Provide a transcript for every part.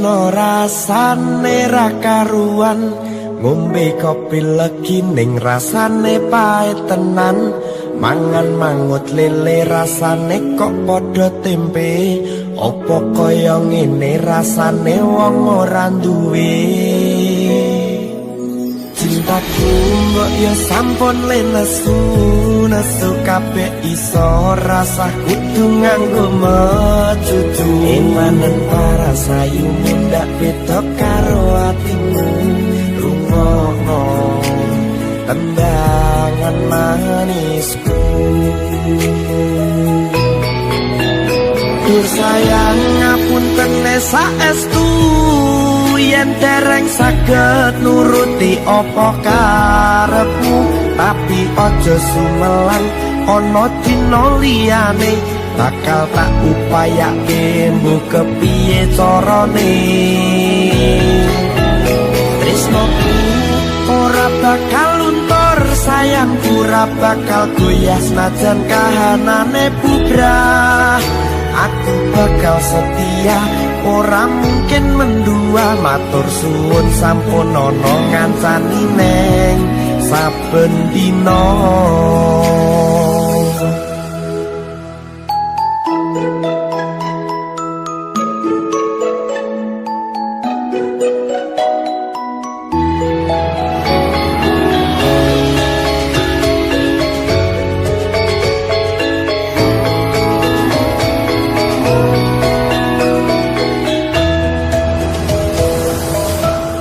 dina rasane ra karuan, ngombe kopi legi ning rasane pahit tenan, mangan mangut lele rasane kok padha tempe, opo kaya ngene rasane wong ora duwe. Cintaku mbok ya sampun le nesu, nesu kabeh iso rasah kudu nganggo mecucu. Emanen para sayu mundak beda karo atimu, rungokno tembangan manisku. Dur sayang ngapunten saestu yen dereng saged nuruti apa karepmu, tapi aja sumelang ana dina liyane bakal tak upayake mbuh kepiye carane. Tresnoku ora bakal luntur, sayangku ora bakal goyah senajan kahanane bubrah. Aku bakal setia ora mungkin mendua, matur suwun sampun ana ngancani neng saben dina.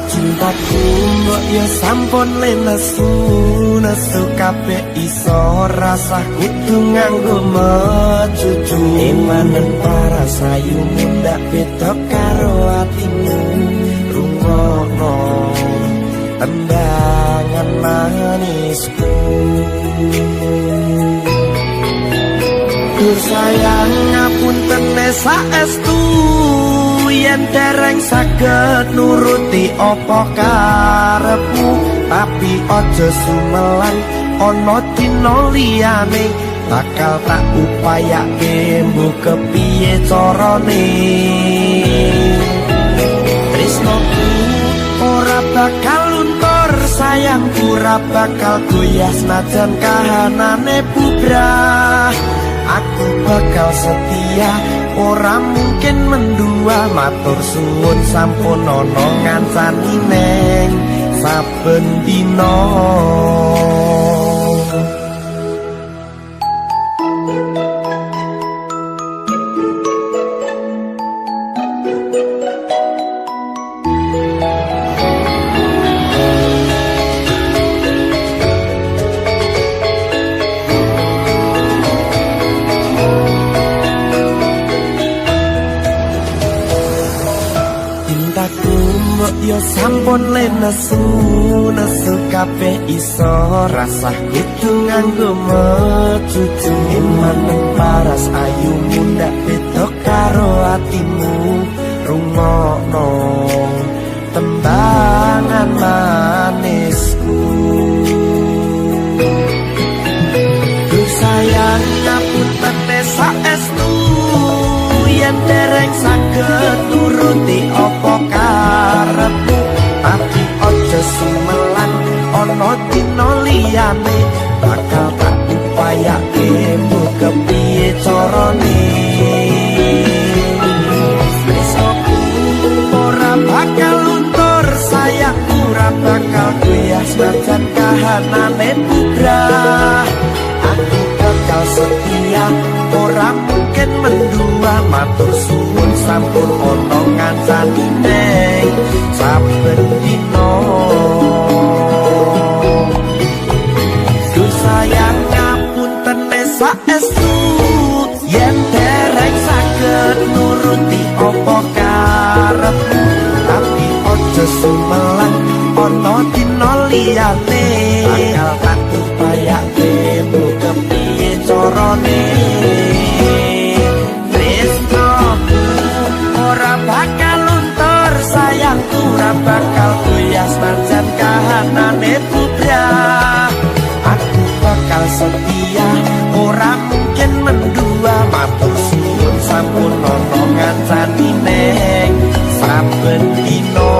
Cintaku mbok ya sampun le nesu, nesu kabeh iso rasah kudu nganggo mecucu. Emanen para sayu mundak beda karo atimu, rungokno tembangan manisku. Dur sayang ngapunten saestu yen dereng saged nuruti apa karepmu, tapi aja sumelang ana dina liyane bakal tak upayake mbuh kepiye carane. Tresnoku ora bakal luntur, sayangku ora bakal goyah senajan kahanane bubrah. Aku bakal setia ora mungkin mendua, matur suwun sampun ana ngancani neng saben dina. Cintaku mbok ya sampun le nesu, nesu kabeh iso rasah kudu nganggo mecucu. Emanen paras ayu mundak beda karo atimu, rungokno tembangan manisku. Duh sayang ngapunten saestu yen dereng saged nuruti apa karepmu, tapi aja sumelang ana dina liyane bakal tak upayake mbuh kepiye carane. Tresnoku ora bakal luntur, sayangku ora bakal goyah senajan kahanane bubrah. Aku bakal setia ora mungkin mendua, matur suwun sampun ana ngancani neng saben dina. Duh sayang ngapunten saestu yen dereng saged nuruti apa karepmu, tapi aja sumelang ana dina liyane bakal tak upayake mbuh kepiye carane. Tresnoku ora bakal luntur, sayangku ora bakal goyah senajan kahanane bubrah. Aku bakal setia ora mungkin mendua, matur suwun sampun ana ngancani neng. saben dina.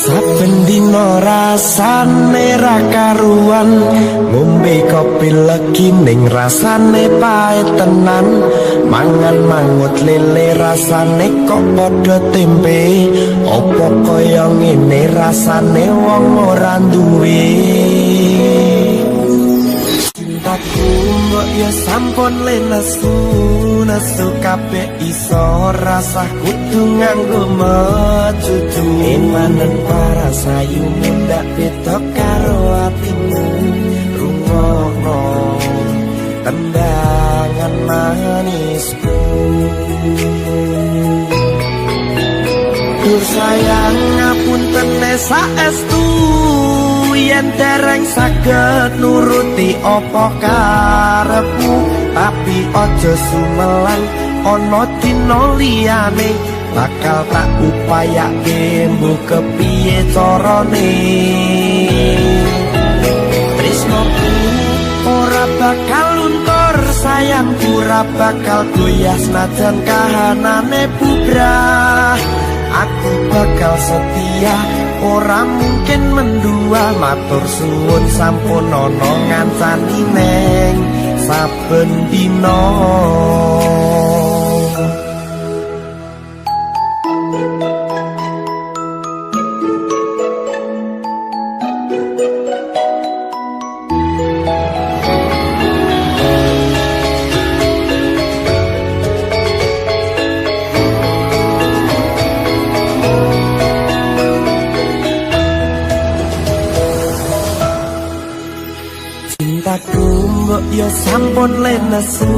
Saben dina rasane ra karuan, ngombe kopi legi ning rasane pahit tenan, mangan mangut lele rasane kok padha tempe, apa kaya ngene rasane wong ora duwe. Cintaku mbok ya sampun le nesu, nesu kabeh iso rasah kudu nganggo mecucu. Emanen para sayu mundak beda karo atimu, rungokno tendangan manisku. Duh sayang ngapunten saestu yen dereng saged nuruti apa karepmu, tapi aja sumelang ana dina liyane bakal tak upayake mbuh kepiye carane. Tresnoku ora bakal luntur, sayangku ora bakal goyah senajan kahanane bubrah. Aku bakal setia ora mungkin mendua, matur suwun sampun ana ngancani neng saben dina. Cintaku mbok ya sampun le nesu,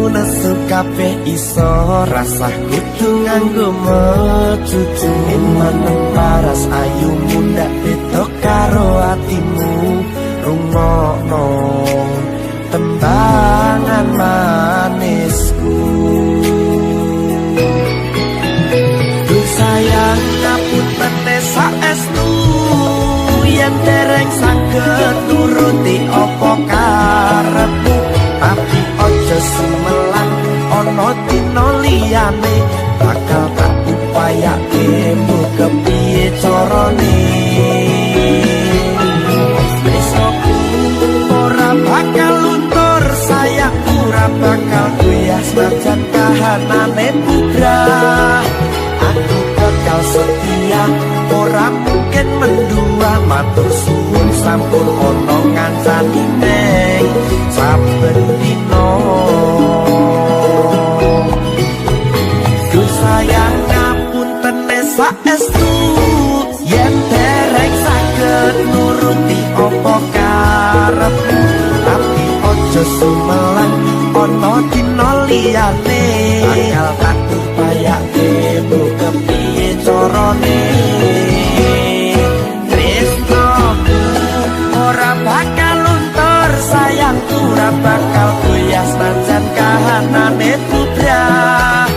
nesu kabeh iso rasah kudu nganggo mecucu. Emanen paras ayu mundak beda karo atimu, rungokno tembangan manisku. Duh sayang ngapunten saestu yen dereng saged nuruti apa karepmu, tapi aja sumelang ana dina liyane bakal tak upayake mbuh kepiye carane. Tresnoku ora bakal luntur, sayangku ora bakal goyah senajan kahanane bubrah. Aku bakal setia ora mungkin mendua, matur suwun sampun ana ngancani neng saben dina. Duh sayang ngapunten saestu yen dereng saged nuruti apa karepmu, tapi aja sumelang ana dina liyane bakal tak upayake mbuh kepiye carane. Tresnoku ora bakal luntur, sayangku ora bakal goyah senajan kahanane bubrah.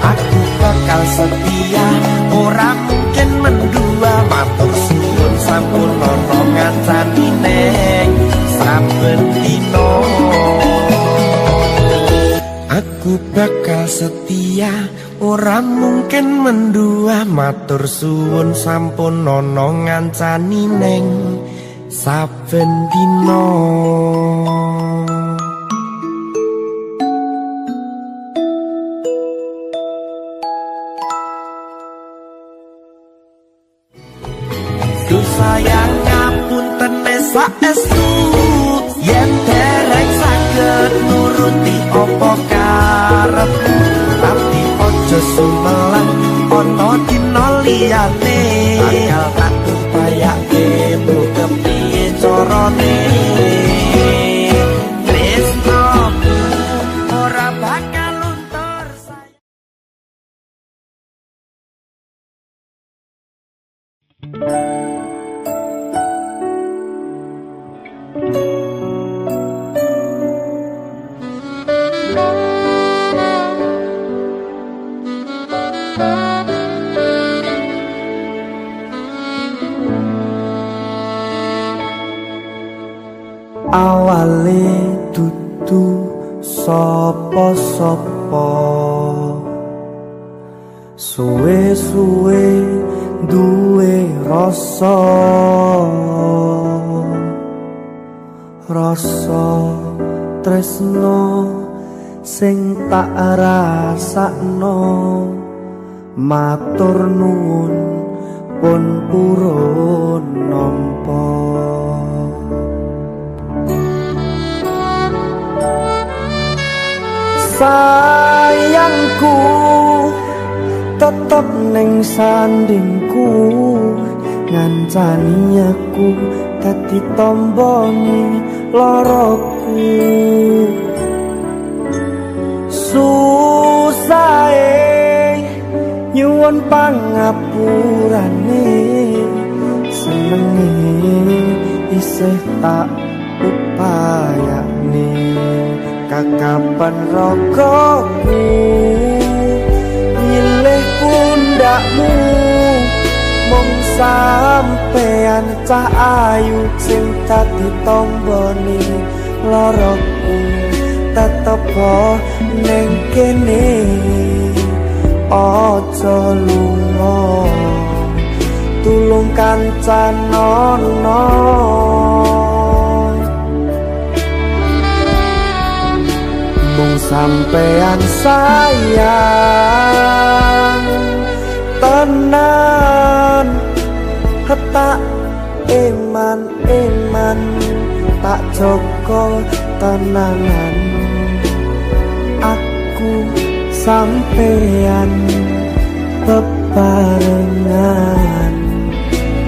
Aku bakal setia ora mungkin mendua, matur suwun sampun ana ngancani neng saben dina. Aku bakal setia ora mungkin mendua, matur suwun sampun ana ngancani neng saben dina. Duh sayang ngapunten saestu yen dereng saged nuruti apa karepmu, tapi aja sumelang ana dina liyane bakal tak upayake mbuh kepiye carane. Tresnoku ora bakal luntur. Awale dudu sapa-sapa, suwe-suwe duwe rasa, rasa tresno sing tak rasakno. Matur nuwun pun purun nampa. Sayangku tetep ning sandingku, ngancani aku dadi tombone loroku. Susahe nyuwun pangapurane, senenge isih tak upayane. Kakapan ragaku nyilih pundakmu, mung sampean cah ayu sing dadi tombone loroku. Tetep ning kene aja lunga, tulung kancanono. Mung sampean sayang tenan, tak eman-eman tak jaga tenanan. Aku sampean bebarengan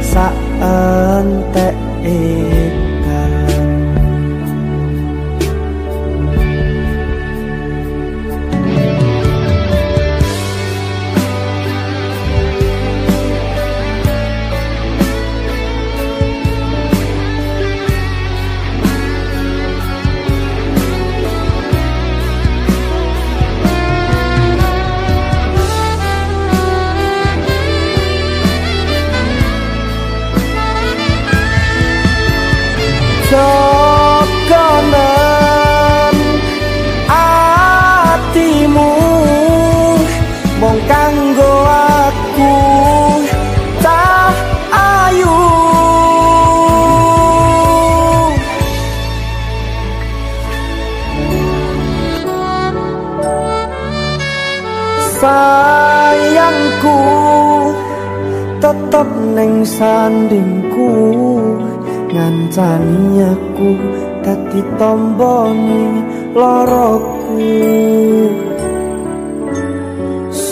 saenteke dalan. Jogonen atimu mung kanggo aku cah ayu. Sayangku tetep ning sandingku, ngancani aku dadi tombone loroku.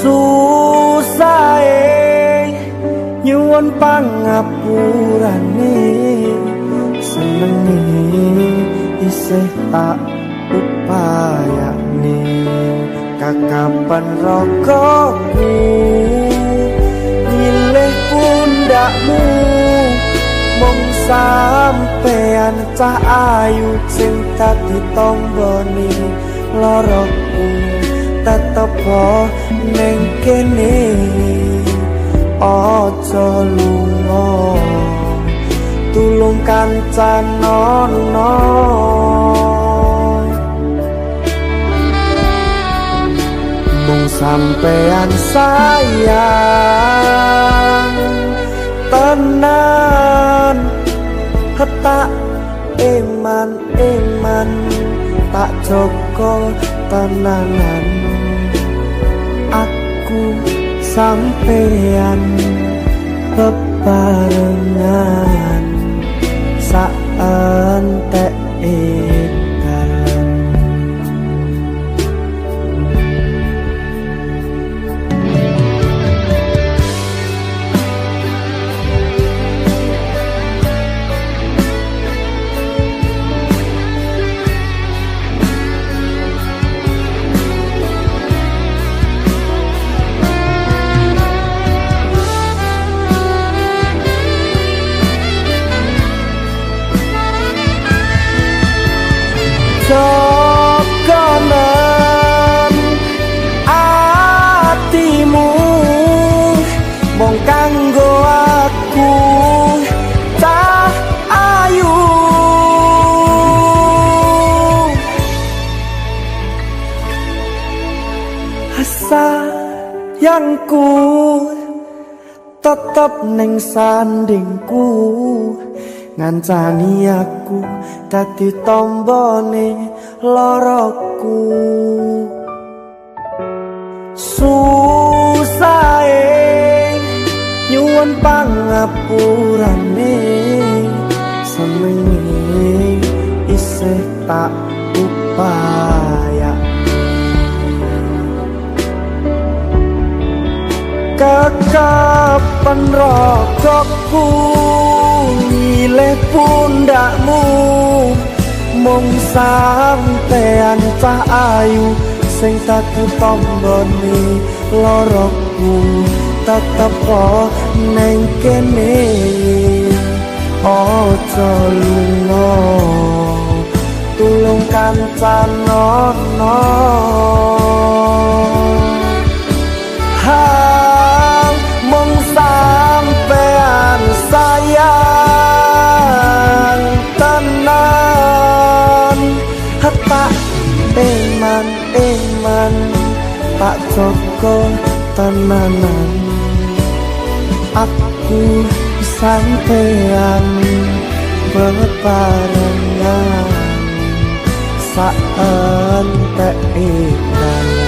Susahe nyuwun pangapurane, senenge isih tak upayane. Kakapan ragaku nyilih pundakmu, mung sampean cah ayu sing dadi tombone loroku. Tetep ning kene aja lunga, tulung kancanono. Mung sampean sayang tenan, tak eman-eman tak jaga tenanan. Aku sampean bebarengan saenteke dalan. Sayangku tetep ning sandingku, ngancani aku dadi tombone loroku. Susahe nyuwun pangapurane, senenge isih tak upaya. Kekepen ragaku nyilih pundakmu, mung sampean cah ayu sing dadi tombone loroku. Tetep neng kene aja lunga, tulung kancanono. Mung sampean sayang tenan, tak eman-eman tak jaga tenanan. Aku sampean bebarengan saenteke dalan.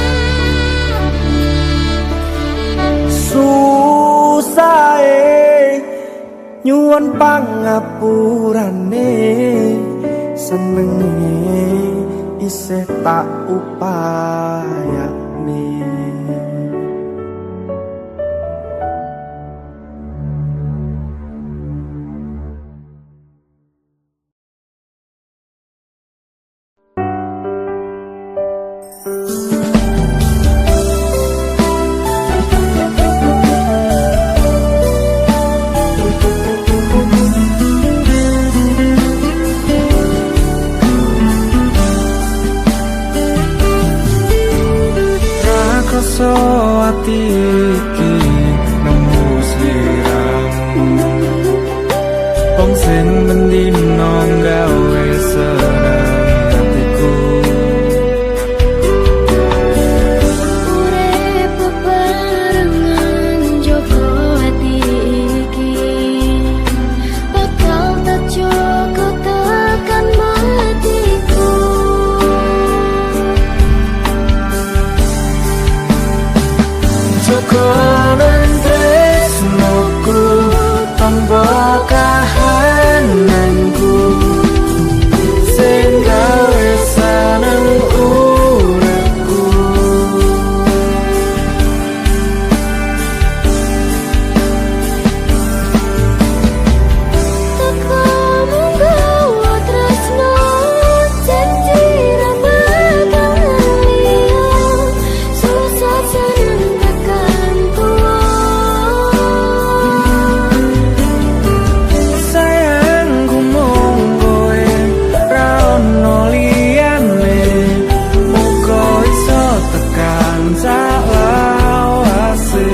Susahe nyuwun pangapurane, senenge isih tak upayane. Rasa ati iki nemu sliramu, wong sing bendino gawe seneng atiku. Urip bebarengan jogo ati iki, bakal tak jogo tekan matiku. Jogonen tresnoku tombo kahananku, sing gawe seneng uripku. Teko munggawa tresno janji ra bakal liya, susah seneng tekan tuwa. Sayangku mung kowe ra ono liyane, muga iso tekan salawase.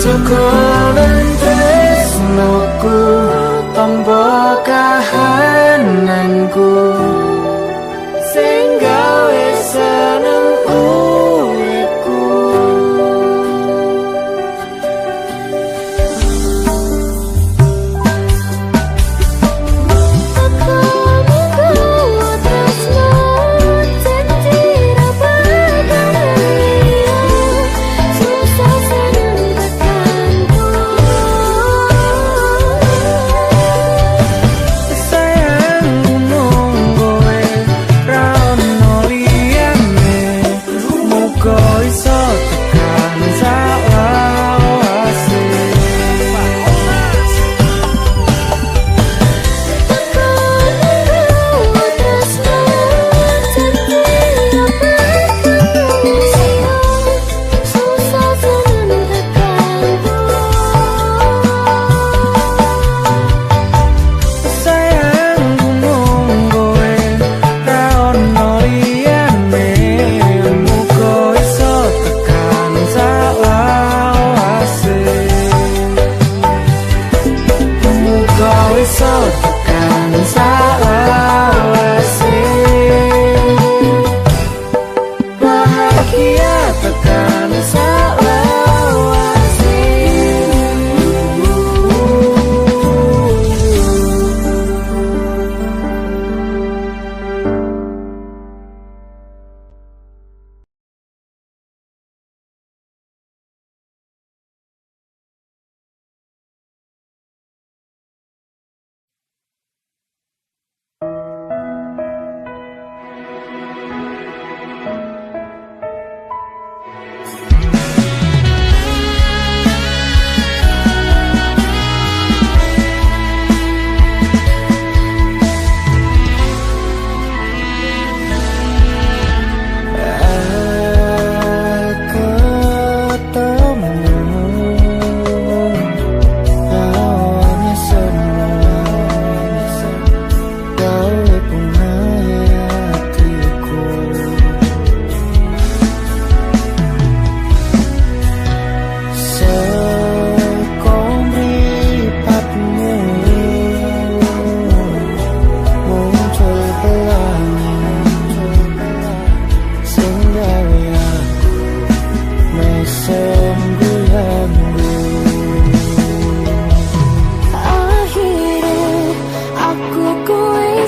Jogonen tresnoku tombo kahananku, sing gawe seneng uripku. Teko munggawa tresno janji ra bakal liya, susah seneng tekan tuwa. Sayangku mung iso tekan salawase. Bahagia tekan salawase.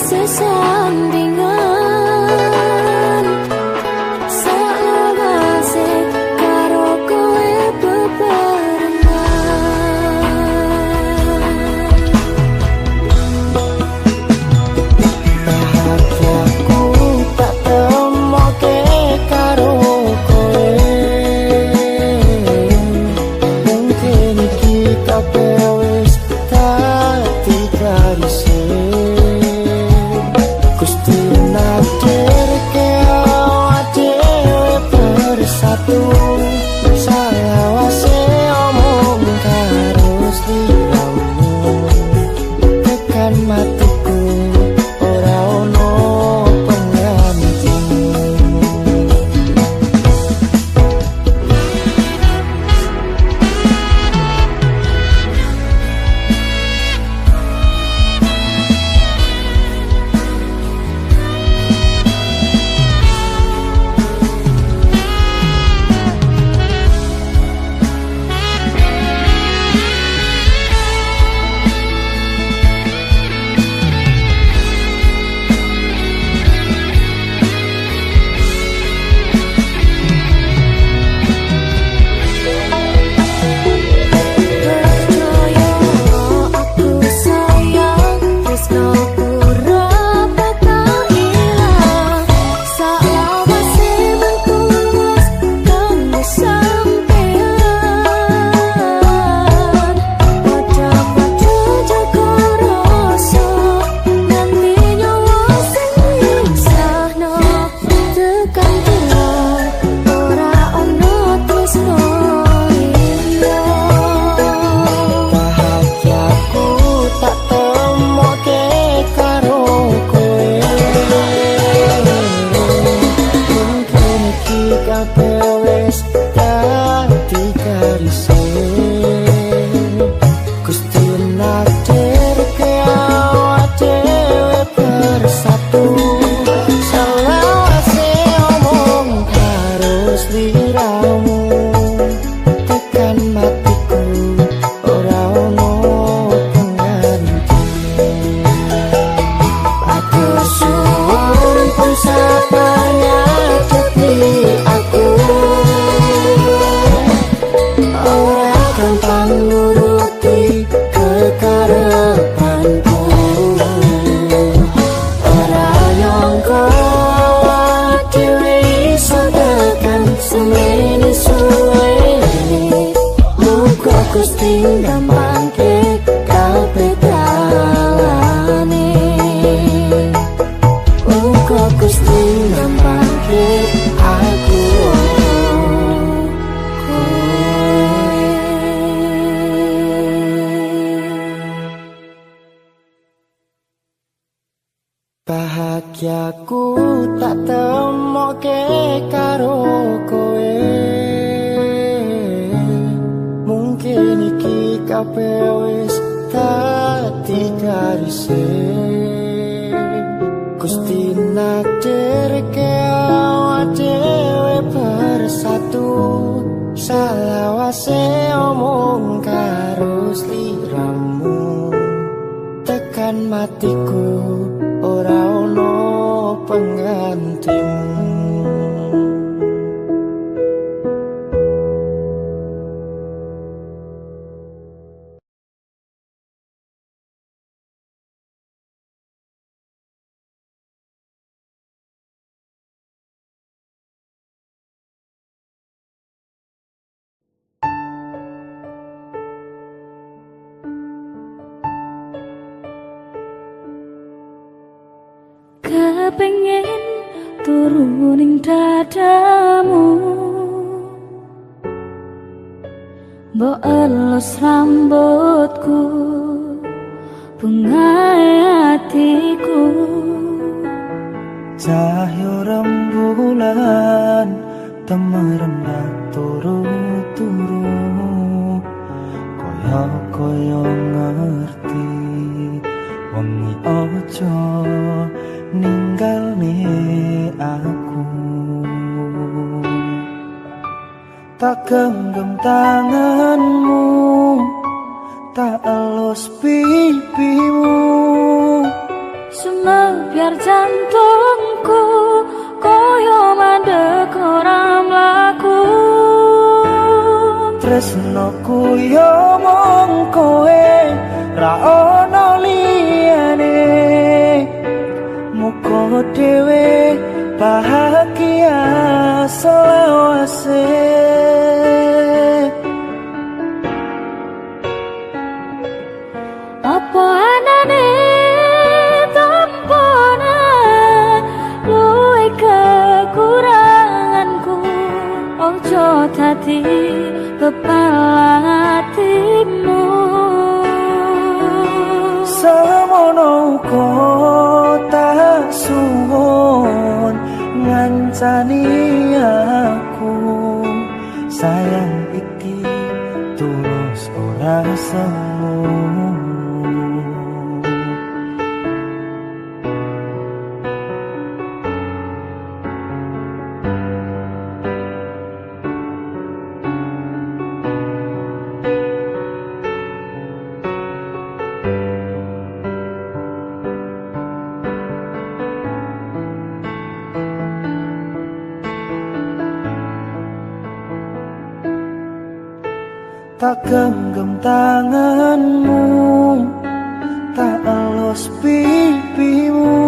Sesandingan salawase karo kowe bebarengan. Bahagiaku tak temoke karo kowe. Mungkin iki kabeh wis dadi garise. Gusti nakdirke awak dhewe bersatu. Salawase omong karo sliramu. Tekan matiku ora ono penggantimu. Percaya aku sayang, tresno ora bakal ilang. Salawase mung tulus kanggo sampeyan. Padha-padha jaga rasa nganti nyawa sing nyisahno. Tekan tuwa ora ono tresno liya. Bahagiaku tak temoke karo kowe. Mungkin iki kabeh wis dadi garise. Gusti nakdirke awak dhewe bersatu. Salawase omong karo sliramu. Tekan matiku ora ono pengganti. Aku suwun pun sabar ngadepi aku. Ora gampang nuruti kekarepanku. Ora nyangka awak dhewe iso tekan semene suwene. Muga Gusti gampangke kabeh dalane. Muga Gusti gampangke aku Bahagiaku tak temoke karo kowe. Mungkin iki kabeh wis dadi garise. Gusti nakdirke awak dhewe bersatu, salawase omong karo sliramu. Tekan matiku ora ono penggantimu. Kepengen turu ning dadamu, mbok elus rambutku, bungae atiku. Cahyo rembulan temerembak turu-turu, koyo-koyo ngerti wengi ojo ninggalne aku. Tak genggam tanganmu, tak elus pipimu, sumebyar jantungku koyo mandek ora mlaku. Tresnoku yo mung kowe, ra ono liyane. Muga dhewe bahagia selawase. Apa anane tamponan luwe kekuranganku, ojo dadi kepala hatimu. Semono uga tak suwun ngancani aku, sayang iki tulus ora semu. Tak genggam tanganmu, tak elus pipimu,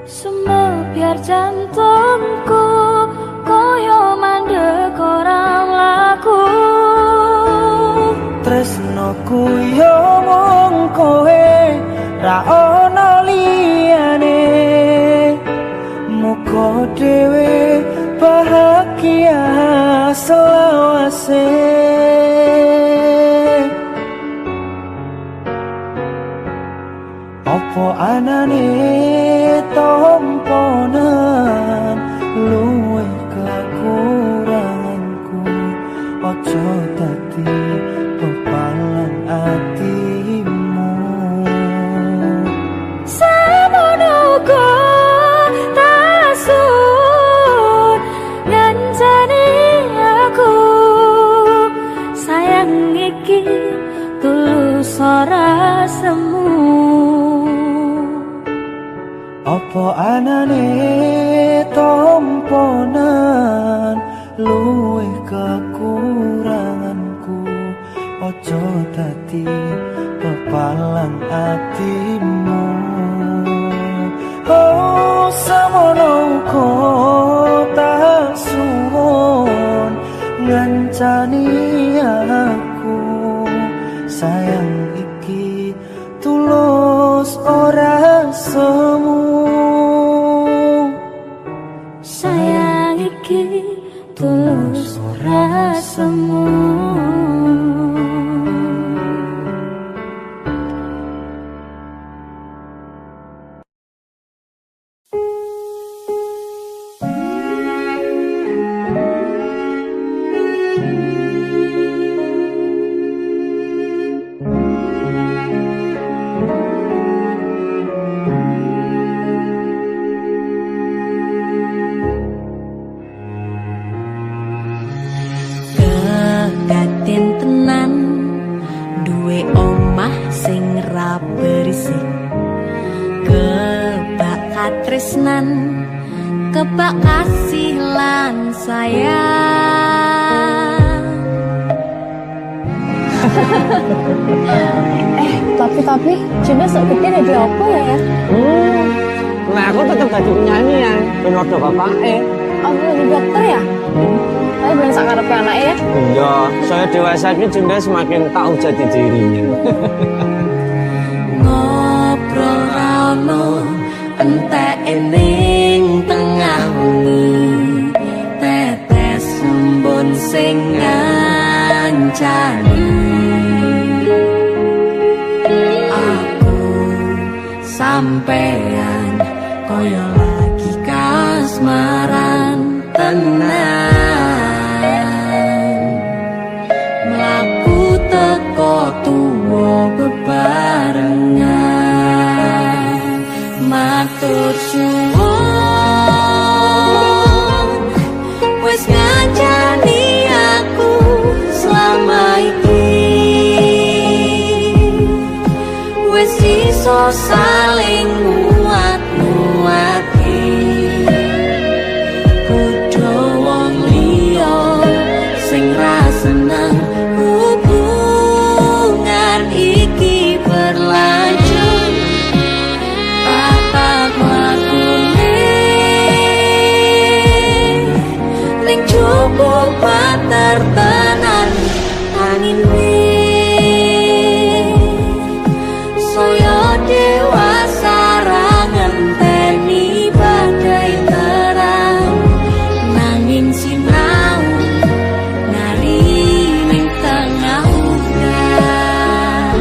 sumebyar jantungku koyo mandek ora mlaku. Tresnoku yo mung kowe, ra ono liyane. Muga dhewe bahagia selawase. Apa anane tomponan luwih kekuranganku, ojo dadi pepalan atimu. Semono uga tak sun ngancani aku, sayang iki tulus ora semu. Apa anane tomponan luwih kekuranganku, ojo dadi pepalang atimu. Oh semono uga tak suwun ngancani aku, sayang iki tulus ora semu. Sayang iki tulus ora semu. Kebak katresnan, kebak kasih lan sayang. Eh, tapi Juna sok gede dadi apa ya? Nah, aku tetep dadi penyanyi ya, ben padha bapake. Apa jadi dokter ya? Tapi ben sak karepe anake ya. Iya, saya dewasa ini Junda semakin tahu jati dirinya. Ngobrol ra ono enteke ning tengah wengi, tetes embun sing ngancani aku sampean kaya lagi kasmaran tenan, mlaku teko tuwa bebarengan. Matur suwun wis ngancani aku selama iki, wis iso saling nguat-nguati. Kudu wong liya sing ra seneng hubungan iki berlanjut, tatap lakune ning cukup bater tenan angine, saya dewasa ra ngenteni badai terang, nanging sinau nari ning tengah udan.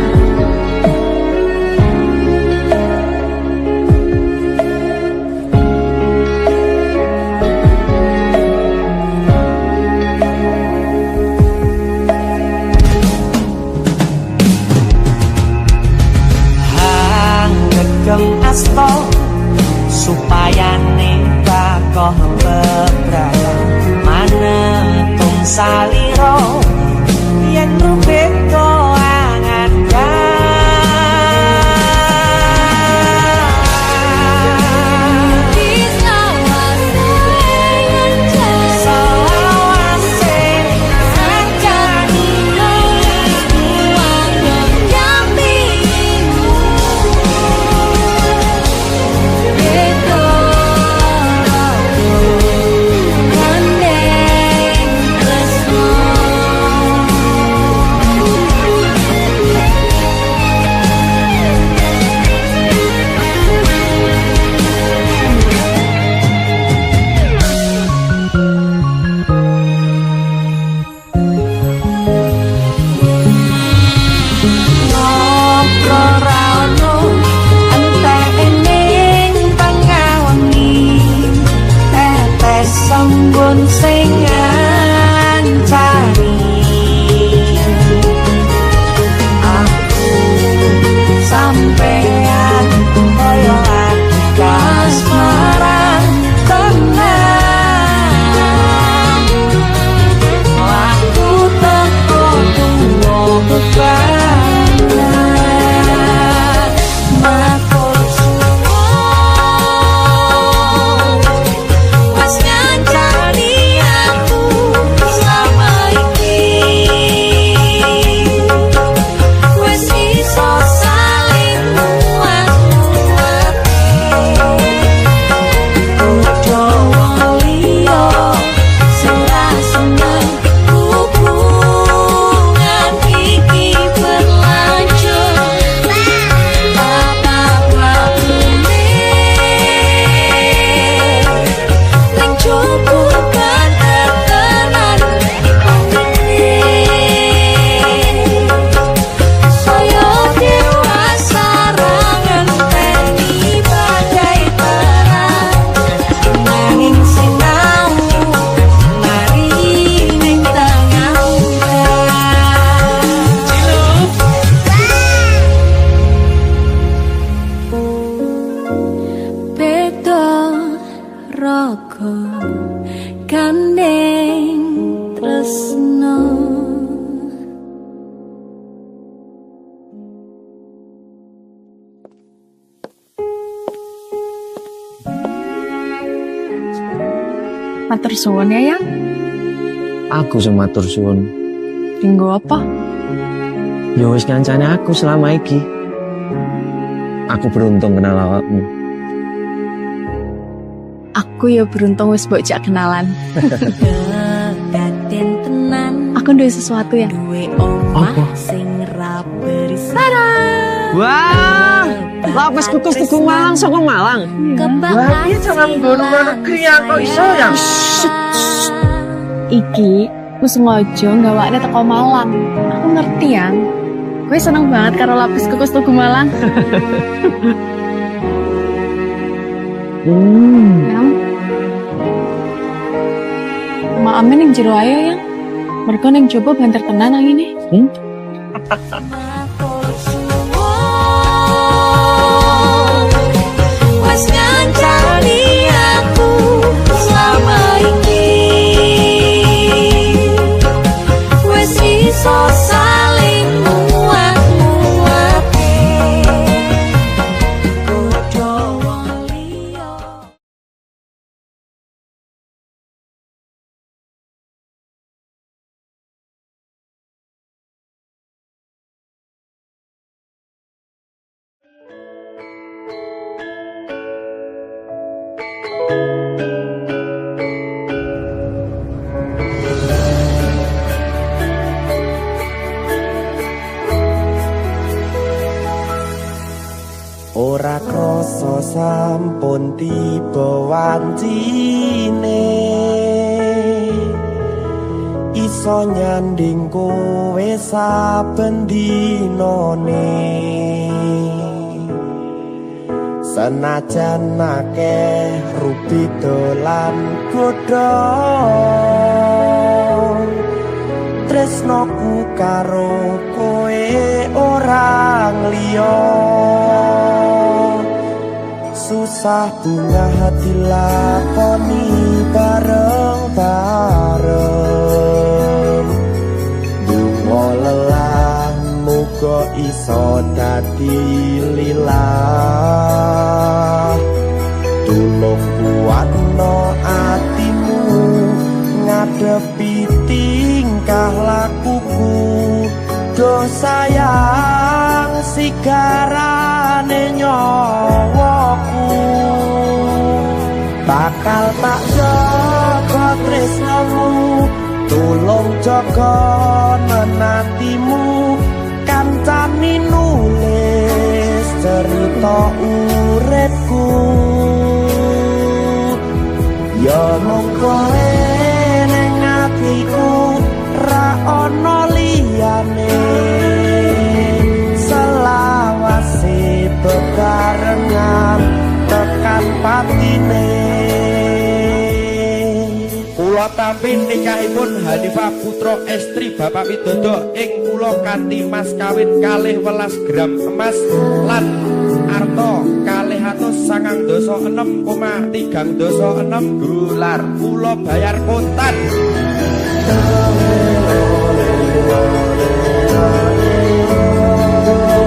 Hangegem asta supayane bakoh bebrayan manetung salira yen rubeda angan. Di selawase ngancani, Selawase ngancani kuang dampingimu. Beda gandeng tresno. Matur suwun ya, Yang. Aku sing matur suwun. Dinggo apa? Ya wis ngancani aku selama iki. Aku beruntung kenal awakmu. Aku ya beruntung wis mbok jak kenalan. Kedaden tenan. Aku duwe sesuatu yang Duwe omah Apa? sing ra berisik. Wah, lapis kukus Tugu Malang saka Malang. Kebak Wah, piye jangan nggo luar negeri ya, kok iso ya? Iki aku sengaja nggawakne teko Malang. Aku ngerti, Yang. Kowe seneng banget karo lapis kukus Tugu Malang. Yang. Maeme ning jero ayo, Yang. Mergo ning jaba banter tenan angine. Matur suwun. Wes ngancani aku selama iki. Wes iso saling muat-muate. Godho wong liya. Ora krasa sampun tiba wancine, iso nyanding kowe saben dinane. Senajan akeh rupi dolan godha, tresnoku karo kowe ora ngliya. Susah bungah dilakoni bareng-bareng, donga lelah muga iso dadi lilah. Tulung kuatno atimu ngadepi tingkah lakuku, do sayang sigarane nyawaku. Bakal tak jaga tresnamu, tulung jaga menatimu, kancani nulis cerita uripku. Ya mung kowe ning atiku ra ana liyane, selawase bebarengan tekan patine. Kula tampi nikahipun Hanifah putra estri Bapak Widodo ing kula kanthi mas kawin 12 gram emas lan arta 296,36 dolar. Kula bayar kontan.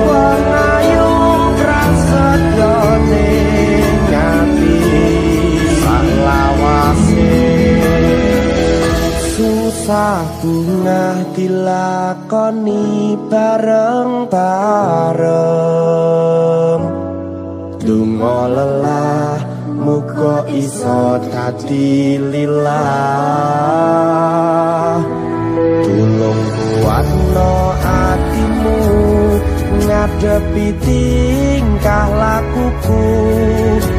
Wong ayu prasetyane ngati salawase. Susah bungah dilakoni bareng-bareng, donga lelah muga iso dadi lilah. Tulung kuatno atimu ngadepi tingkah lakuku,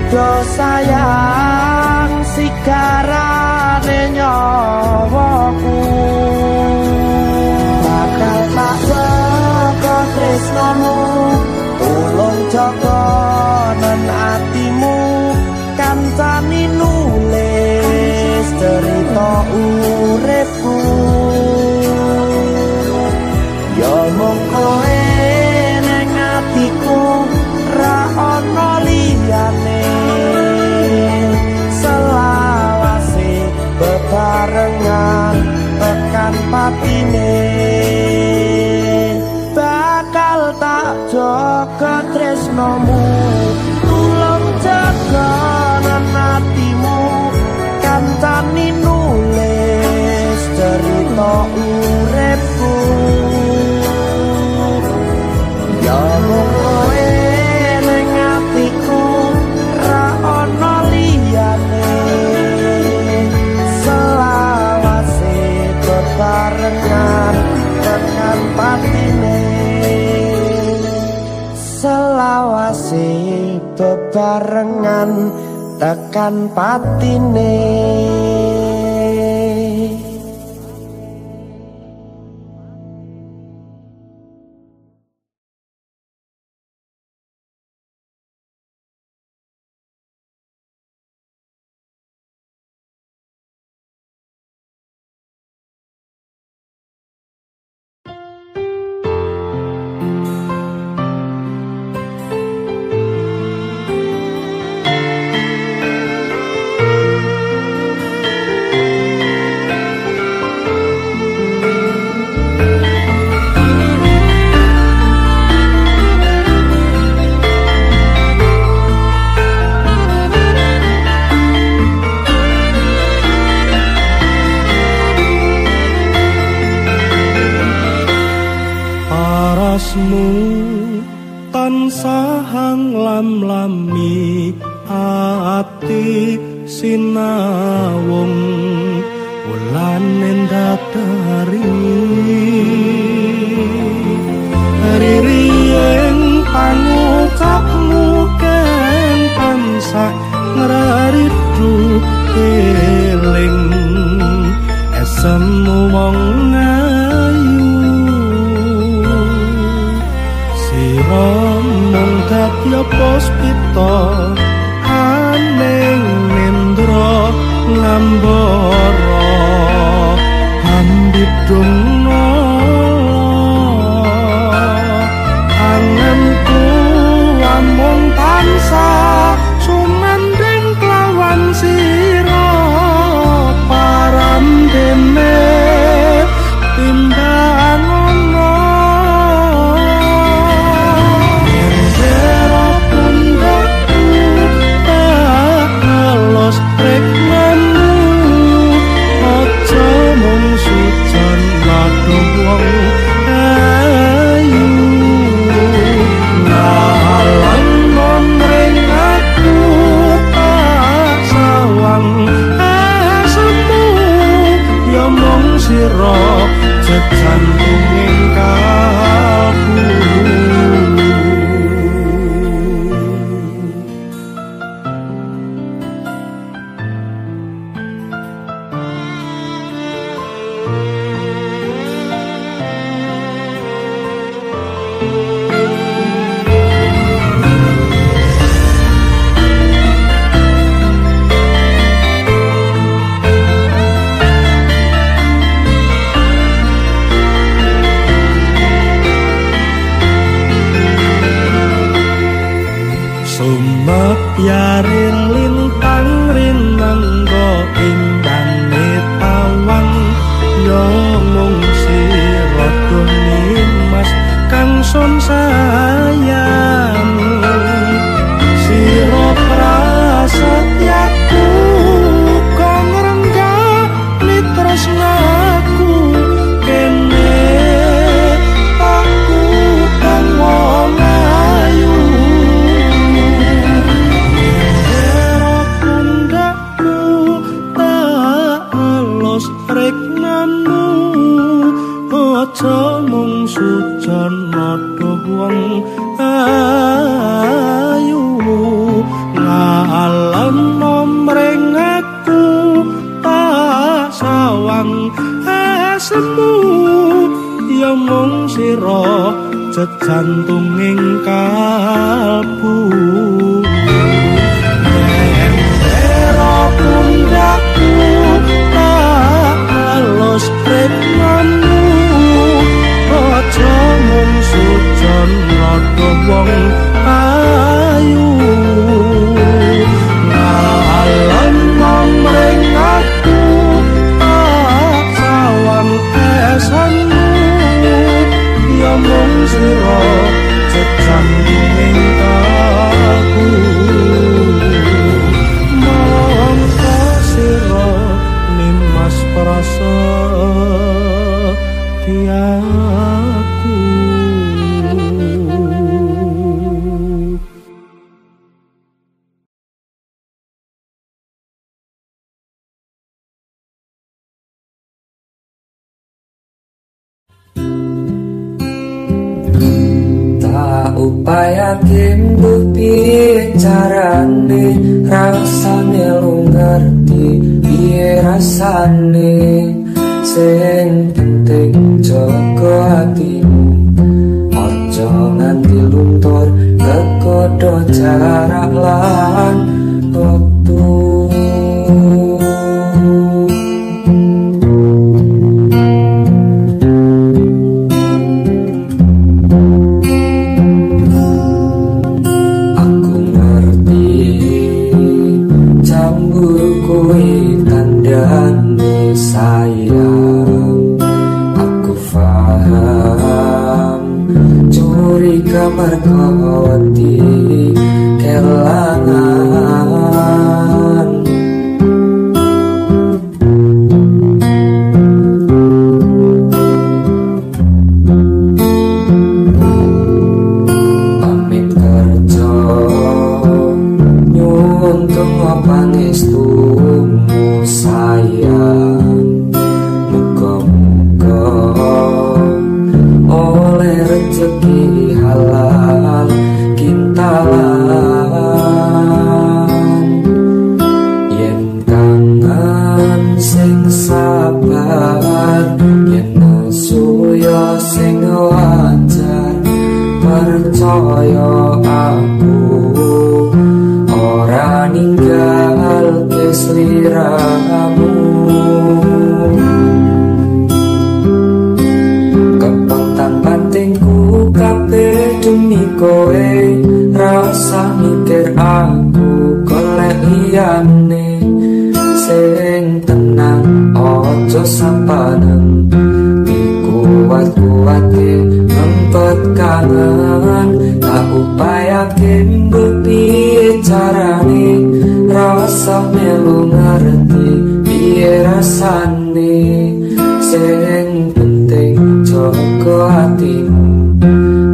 do sayang sigarane nyawaku. Bakal tak jaga tresnamu, tulung jaga nen atimu, kancani nulis cerita uripku. Ya mung kowe ning atiku ra ana liyane, selawase bebarengan tekan patine. Bakal tak jaga tresnomu, tulung jaga atimu, kancani Selawase bebarengan tekan patine. Parasmu tansah nglam-lami ati sinawung wulan ndadari riri ing pangucapmu ken tansah ngraridu eling esemu wong ayu sira mung dadi puspita aning nindra ngambara hambidung anganku amung tansah sumandhing kelawan sira parandene timbang ana Sera pundhakku tak elus tresnamu aja mung sujan lado wong ayu ngalang mring aku tak sawang esemu ya mung sira jejantunging kalbu. Sumepyare lintang rinengga imbane tawang ya mung sira nimas kang sun sayang sira prasetyaku kang ngrenggali tresnaku kene aku kang wong ayu. Sera pundhakku tak elus tresnamu aja mung sujan nada wong ayu ngalem mring aku tak sawang esemu ya mung sira jejantunging kalbu. Sera pundhakku tak elus tresnamu aja mung sujan nada wong ayu ngalem mring aku tak sawang esemu ya mung sira jejantunging kalbu. Mongko sira nimas prasetyaku. Tak upaya timbul Piye carane rasane lu ngerti piye rasane, sing penting jaga hatimu, aja nganti luntur kegodho jarak lan wektu. Aku ngerti cemburu kuwi tandane sayang, aku paham curiga mergo wedi kelangan. Pamit kerja nyuwun donga pangestumu sayang, muga-muga oleh rezeki halal kintalan. Yen kangen sing sabar, yen nesu ya sing wajar, percaya aku ora ninggalke sliramu. Kepontang pantingku kabeh demi kowe, rasa mikir aku golek liyane, sing tenang aja sampanen, dikuat-kuatke ngempet kangen, tak upayake mbuh piye carane, rasa melu ngerti piye rasane, sing penting jaga hatimu,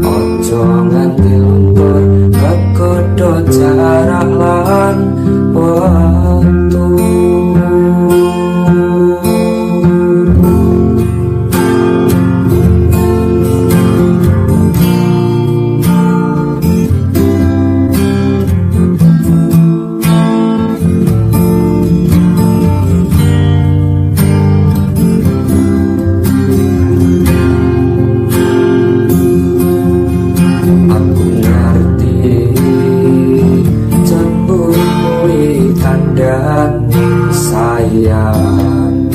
aja nganti luntur kegodho jarak lan wektu. Aku ngerti cemburu kuwi tandane sayang,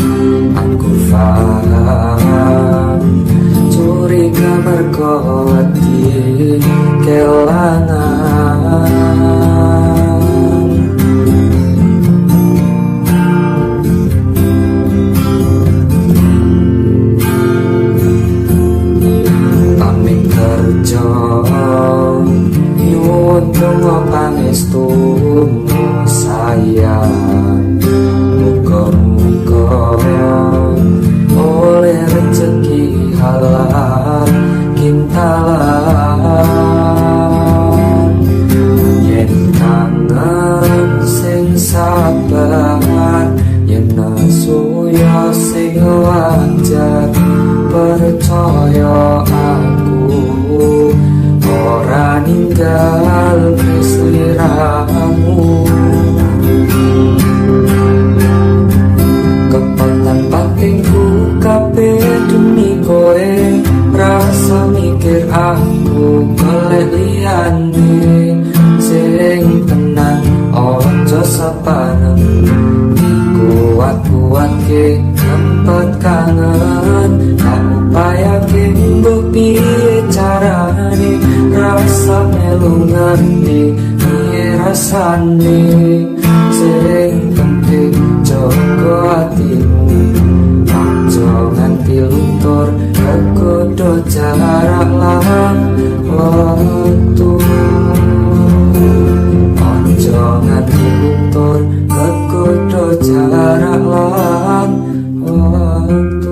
aku paham curiga mergo wedi kelangan. Pamit kerja nyuwun donga pangestumu sayang, muga-muga oleh rezeki halal kintalan. Yen kangen sing sabar, yen nesu ya sing wajar, percaya aku ora ninggalke sliramu. Kepontang pantingku kabeh demi kowe, rasa mikir aku golek liyane, sing tenang aja sapareng, dikuat-kuatke ngempet kangen, tak upayake mbuh piye carane, rasa melu ngerti piye rasane, sing penting jaga hatimu, aja nganti luntur kegodho jarak lan wektu. Aja nganti luntur kegodho jarak lan wektu.